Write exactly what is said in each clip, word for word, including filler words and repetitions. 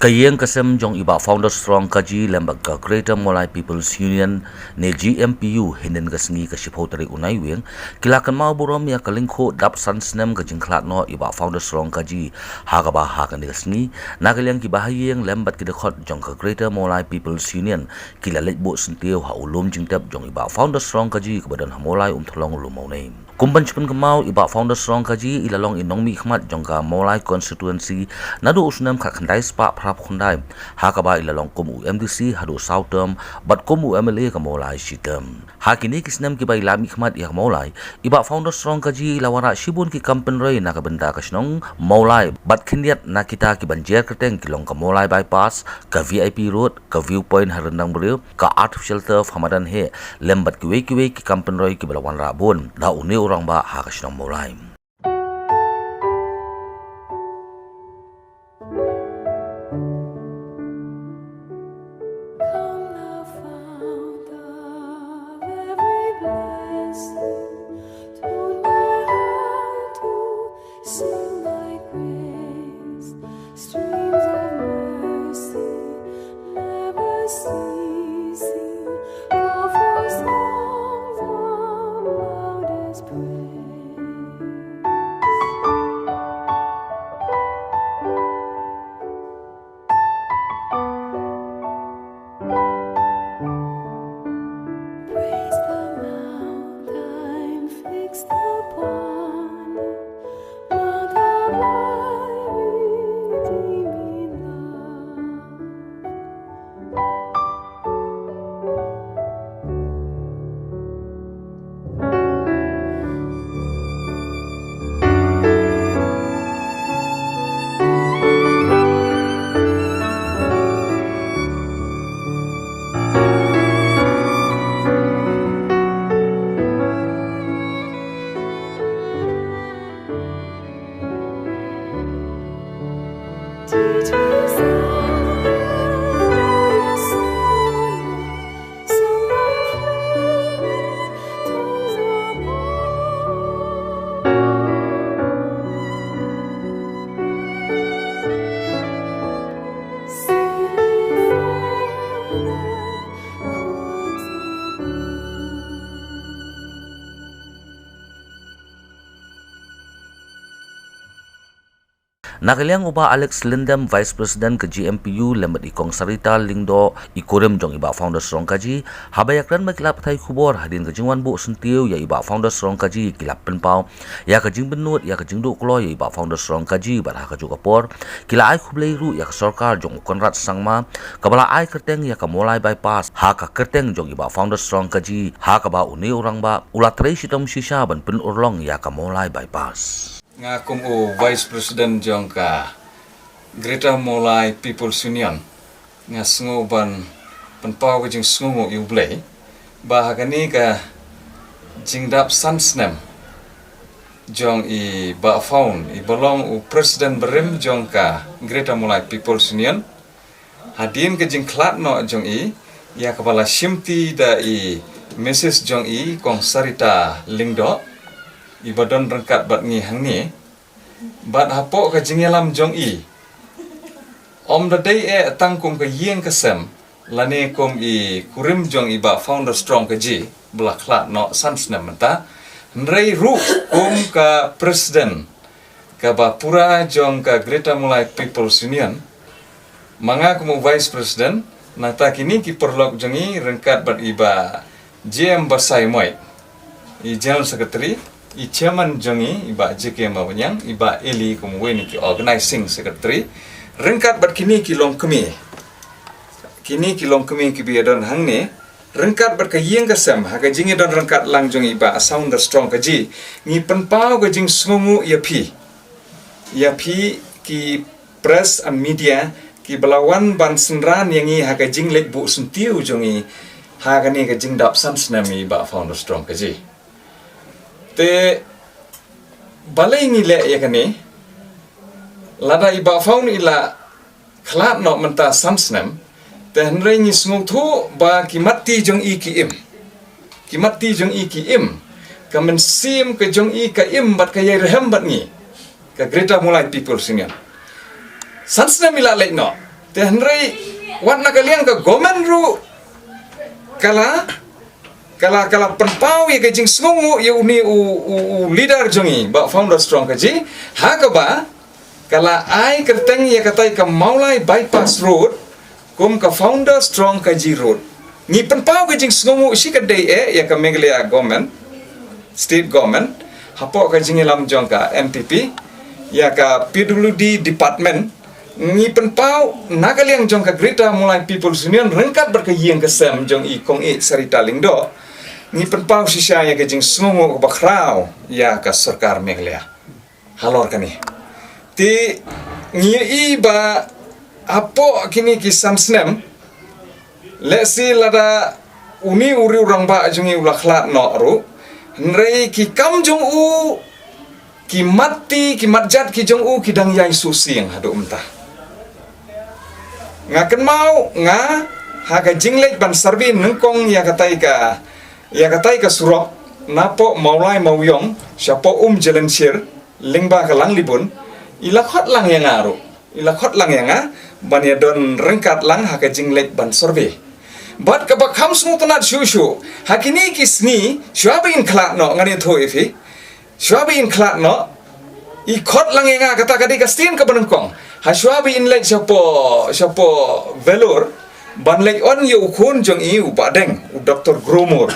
Ka ïing ka sem jong i Bah Founder Strong Kaji lem bad ka Greater Mawlai People's Union ne G M P U hynnin ka sngi ka shiphew tarik u Naiwieng ki la kynmaw burom ïa ka lyngkhuh dap san snem ka jingkhlad noh i Bah Founder Strong Kaji, ha kaba ha kane ka sngi na ka liang ki bahaïing lem bad ki dkhot jong ka Greater Mawlai People's Union ki la leit buh syntiew ha u lum jingtep jong i Bah Founder Strong Kaji kaba don ha Mawlai Umthlong, Lum Mawnei. Kum ban shu pynkynmaw, i Bah Founder Strong Kaji i la long i nongmihkhmat jong ka Mawlai constituency naduh u snem khatkhyndai spah phra phew khyndai, ha kaba i la long kum u M D C haduh saw term bad kum u M L A ka Mawlai shi term. Ha kine ki snem kiba i la mihkhmat ïa ka Mawlai, i Bah Founder Strong Kaji i la wanrah shibun ki kam pynroi na ka bynta ka shnong Mawlai bad khyndiat na kita ki ban jer kyrteng ki long ka Mawlai Bypass, ka V I P Road, ka Viewpoint ha Ryndang Briew, ka Artificial Turf ha Madan Heh, lem bad kiwei kiwei ki kam pynroi kiba la wanrah bun da une u rangbah ha ka shnong Mawlai. Come, thou fount of every blessing, tune my heart to sing thy praise. Streams of mercy never ceasing, pour forth songs of loudest praise. Praise the mount I'm fixed upon, mount of thy redeeming love. Na ka liang u Bah Alex Lyndem, Vice President ka G M P U, lem bad i Kong Sarita Lyngdoh, i kurim jong i Bah Founder Strong Kaji, haba ïakren bad ki lad pathai khubor hadien ka jingwan buh syntiew ïa i Bah Founder Strong Kaji, ki la pynpaw ïa ka jingpynlut ïa ka jingduh kloi ïa i Bah Founder Strong Kaji, bad ha kajuh ka por ki la ai khublei ruh ïa ka sorkar jong u Conrad Sangma kaba la ai kyrteng ïa ka Mawlai Bypass ha ka kyrteng jong i Bah Founder Strong Kaji, ha kaba une u rangbah u la trei shitom shisha ban pynurlong ïa ka Mawlai Bypass. Nga kum u Vice President jong ka Greater Mawlai People's Union, nga sngew ban pynpaw ka jingsngewnguh ïa U Blei ba ha kane ka jingdap san snem jong i Bah Found, iba long u President barim jong ka Greater Mawlai People's Union, hadien ka jingkhlad noh jong i, ïa kaba la shimti da i Missus jong i, Kong Sarita Lyngdoh, iba don ryngkat bad ngi hangne, bad hapoh ka jingïalam jong i, ym da dei eh tang kum ka ïing ka sem lane kum i kurim jong i Bah Founder Strong Kaji ba la khlad noh san snem mynta, hynrei ruh kum ka President kaba pura jong ka Greater Mawlai People's Union, ma nga kum u Vice President, nangta kine ki paralok jong i ryngkat bad i Bah J M Basaiawmoit, i General Secretary, i Chairman jong i, i Bah J K Mawïang, i Bah Eli kum uwei na ki Organizing Secretary, ryngkat bad kine ki longkmie, kine ki longkmie kiba ïadon hangne, ryngkat bad ka ïing ka sem, ha ka jingïadon ryngkat lang jong i Bah Founder Strong Kaji, ngi pynpaw ka jingsngewnguh ïa phi, ïa phi ki press and media kiba la wan ban synran ïa ngi ha ka jingleit buh syntiew jong i ha kane ka jingdap san snem i Bah Founder Strong Kaji. Te balei ngi leh ïa kane? Lada i Bah Found i la khlad noh mynta san snem, te hynrei ngi sngewthuh ba ki mat ti jong i ki im. Ki mat ti jong i ki im. Ka mynsiem ka jong i ka im bad ka ïai rhem bad ngi, ka Greater Mawlai People's Union. San snem i la leit noh. Te hynrei wat na ka liang ka government ruh ka la ka la ka la pynpaw ïa ka jingsngewnguh ïa une u, u, u leader jong ngi, Bah Founder Strong Kaji, ha kaba ka la ai kyrteng ïa katai ka Mawlai Bypass Road kum ka Founder Strong Kaji Road. Ngi pynpaw ka jingsngewnguh shi katdei eh ïa ka Meghalaya government, state government, hapoh ka jingïalam jong ka N P P, ïa ka P W D department. Ngi pynpaw na ka liang jong ka Greater Mawlai People's Union ryngkat bad ka ïing ka sem jong i Kong Ïeit Sarita Lyngdoh. Ngi pynpaw shisha ïa ka jingsngewnguh kaba khraw ïa ka sorkar Meghalaya halor kane. Te ngi ïohi ba hapoh kine ki san snem, lehse lada une u riewrangbah jong ngi u la khlad noh ruh, hynrei ki kam jong u, ki mat ti, ki mat jat ki jong u ki dang ïai shu sing haduh mynta. Nga kynmaw nga ha ka jingleit ban survey nyngkong ïa katai ka, ïa katai ka surok napoh Mawlai Mawiong shapoh Umjylynshir, lyngba ka Langlibun, i la khot lang ïa nga ruh. I la khot lang ïa nga ban ïa don ryngkat lang ha ka jingleit ban survey. Bad kaba kham sngewtynnat shuh shuh, ha kine ki sngi shuwa ba in khlad noh, ngan ïathuh ïa phi, shuwa ba in khlad noh, i khot lang ïa nga, kata ka dei ka sien kaba nyngkong. Ha shuwa ba in leit shapoh, shapoh Vellore ban leit on ïa u khun jong i u Bah Deng, u Doctor Gromore.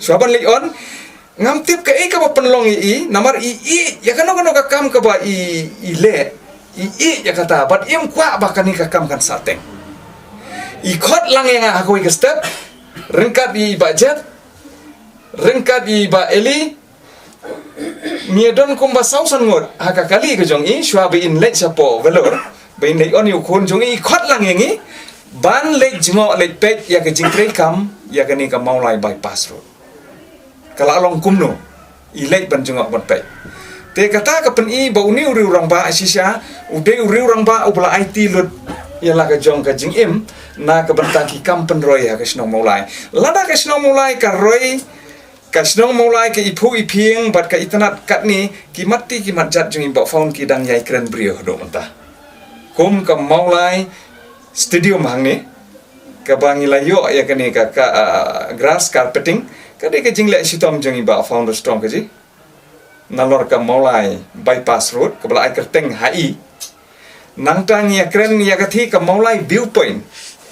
Shuwa ban leit on, ngam tip kaei kaba pynlong ïa i, namar i ïeit ïa kano kano ka kam kaba i, i leh, i ïeit ïa kata, bad im kwah ba kane ka kam kan sah teng. I khot lang ïa nga ha kawei ka step, ryngkat i Bah Jet, ryngkat i Bah Eli, ngi don kumba saw san ngut ha ka kali ka jong i, shuwa ba in leit shapoh Vellore, ba in leit on ïa u khun jong i, i khot lang ïa ngi ban leit jngoh leit peit ïa ka jingtrei kam ïa kane ka Mawlai Bypass Road. Ka la long kumno, i leit ban jngoh ban peit. Te kata ka pyni ba une u riewrangbah shisha u dei u riewrangbah uba la aiti lut ïa la ka jong ka jingim na ka bynta ki kam pynroi ha ka shnong Mawlai. Lada ka shnong Mawlai ka roi, ka shnong Mawlai ka iphuh iphieng bad ka itynnad katne, ki mat ti ki mat jat jong i Bah Found ki dang ïai kren briew haduh mynta. Kum ka Mawlai Stadium hangne, kaba ngi la ïoh ïa kane ka, ka, ah, grass carpeting, ka dei ka jingleh shitom jong i Bah Founder Strong Kaji. Nalor ka Mawlai Bypass Road, kaba la ai kyrteng ha i. Nangta ngi ïa kren ïa kathie ka Mawlai Viewpoint.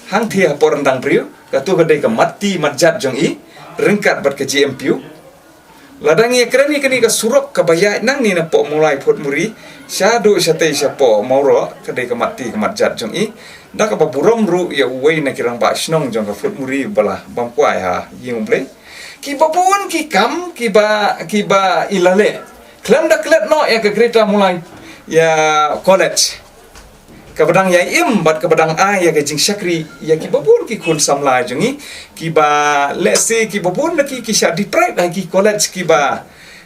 Hangthie hapoh ryndang briew, kato ka dei ka mat ti mat jat jong i, ryngkat bad ka G M P U. Lada ngi ïa kren ïa kane ka surok kaba ïaid nangne napoh Mawlai Phutmuri, shaduh shatei shapoh Mawroh, ka dei ka mat ti ka mat jat jong i. Da kaba burom ruh ïa uwei na ki rangbah shnong jong ka Phutmuri ba la bam kwai ha ïing U Blei. Kiba bun ki kam, kiba, kiba i la leh. Khlem da klet noh ïa ka Greater Mawlai, ïa college. Kaba dang ïai im, bad kaba dang ai ïa ka jingshakri ïa kiba bun ki khun samla jong i, kiba lehse kiba bun na ki ki shah deprive ha ki college kiba,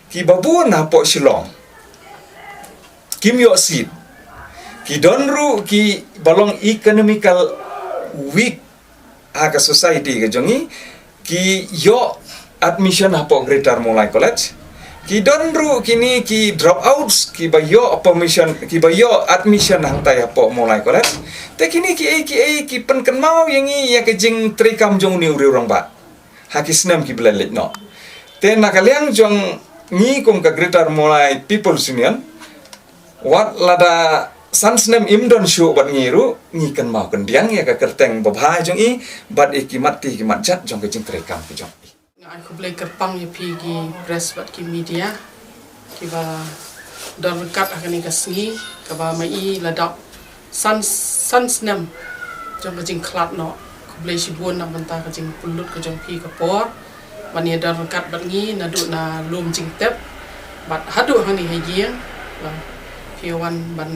kiba bun hapoh Shillong. Kim ïoh seat. Ki don ruh kiba long economical weak ha ka society ka jong i, ki ïoh admission hapoh Greater Mawlai College. Ki don ruh kine ki dropouts kiba ïoh permission, kiba ïoh admission hangtai hapoh Mawlai College. Te kine kiei kiei ki pynkynmaw ïa ngi ïa ka jingtrei kam jong une u riewrangbah ha ki snem kiba la leit noh. Te na ka liang jong ngi kum ka Greater Mawlai People's Union, wat lada san snem im don shuh bad ngi ruh, ngi kynmaw kyndiang ïa ka kyrteng babha jong i bad ïa ki mat ti ki mat jat jong ka jingtrei kam ka jong i. Nga ai khublei kyrpang ïa phi ki press bad ki media kiba don ryngkat ha kane ka sngi kaba ma i la dap san, san snem jong ka jingkhlad noh. Khublei shibun na bynta ka jingpynlut ka jong phi ka por ban ïa don ryngkat bad ngi naduh na lum jingtep bad haduh hangne ha ïing. Ba phi wan ban,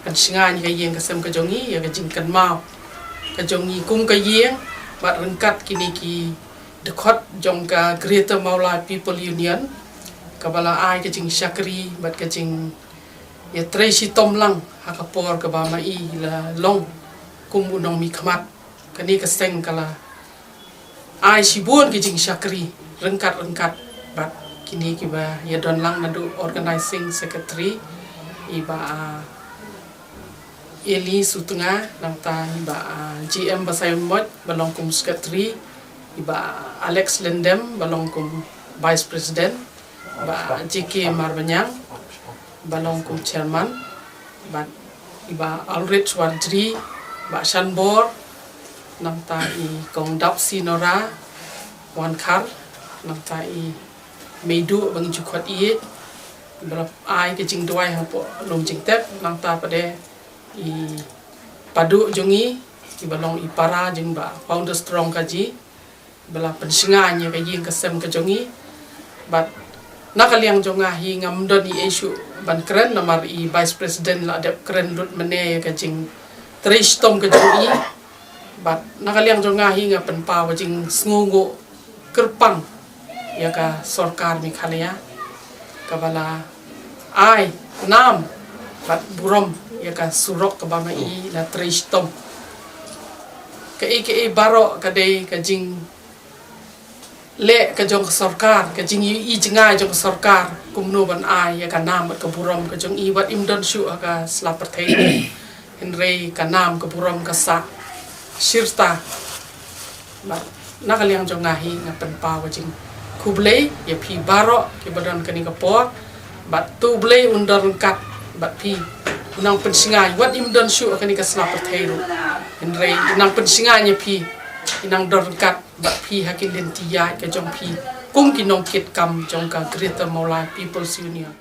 ban pynsngew ïa ka ïing ka sem ka jong ngi, ïa ka jingkynmaw ka jong ngi kum ka ïing bad ryngkat kine ki dkhot jong ka Greater Mawlai People Union kaba la ai ka jingshakri bad ka jing ïa trei shitom lang ha ka por kaba ma i la long kum u nongmihkhmat. Kane ka seng ka la ai shibun ki jingshakri ryngkat ryngkat bad kine kiba ïa don lang naduh organizing secretary i Bah, ah, Eli Sutnga, nangta i Bah, ah, G M Basaiawmoit, ba long kum secretary, i Bah Alex Lyngdoh, ba long kum vice president, Bah J K Marbaniang, ba long kum chairman, bad i Bah Ulrich Warjri, Bah Shanbor, nangta i Kong Dapsi Nora Wankhar, nangta i Meidu ba ngi ju khot ïeit, ba la ai ka jingduwai hapoh lum jingtep, nangta pat de i Padu jong ngi, i ba long i para jong Bah Founder Strong Kaji, ba la pynsngew ïa ka ïing ka sem ka jong ngi. Bad na ka liang jong nga hi ngam don ei ei shuh ban kren namar i vice president la dep kren lut mynne ïa ka jingtrei shitom ka jong i. Bad na ka liang jong nga hi nga pynpaw ka jingsngewnguh kyrpang ïa ka sorkar Meghalaya, kaba la ai nam bad burom ïa ka surok kaba ma i la trei shitom. Kaei kaei baroh ka dei ka jingleh ka jong ka sorkar, ka jingïohi jngai jong ka sorkar, kumno ban ai ïa ka nam bad ka burom ka jong i. Wat im don shuh ha ka sla pyrthei, hynrei ka nam ka burom ka sah shirta. Bad na ka liang jong nga hi nga pynpaw ka jingkhublei ïa phi baroh kiba don kane ka por. Bad to U Blei un don ryngkat bad phi, u nang pynsngew, wat im don shuh ha kane ka sla pyrthei ruh, hynrei u nang pynsngew ïa phi, u nang don ryngkat bad phi ha ki lynti ïaid ka jong phi kum ki nongkitkam jong ka Greater Mawlai People's Union.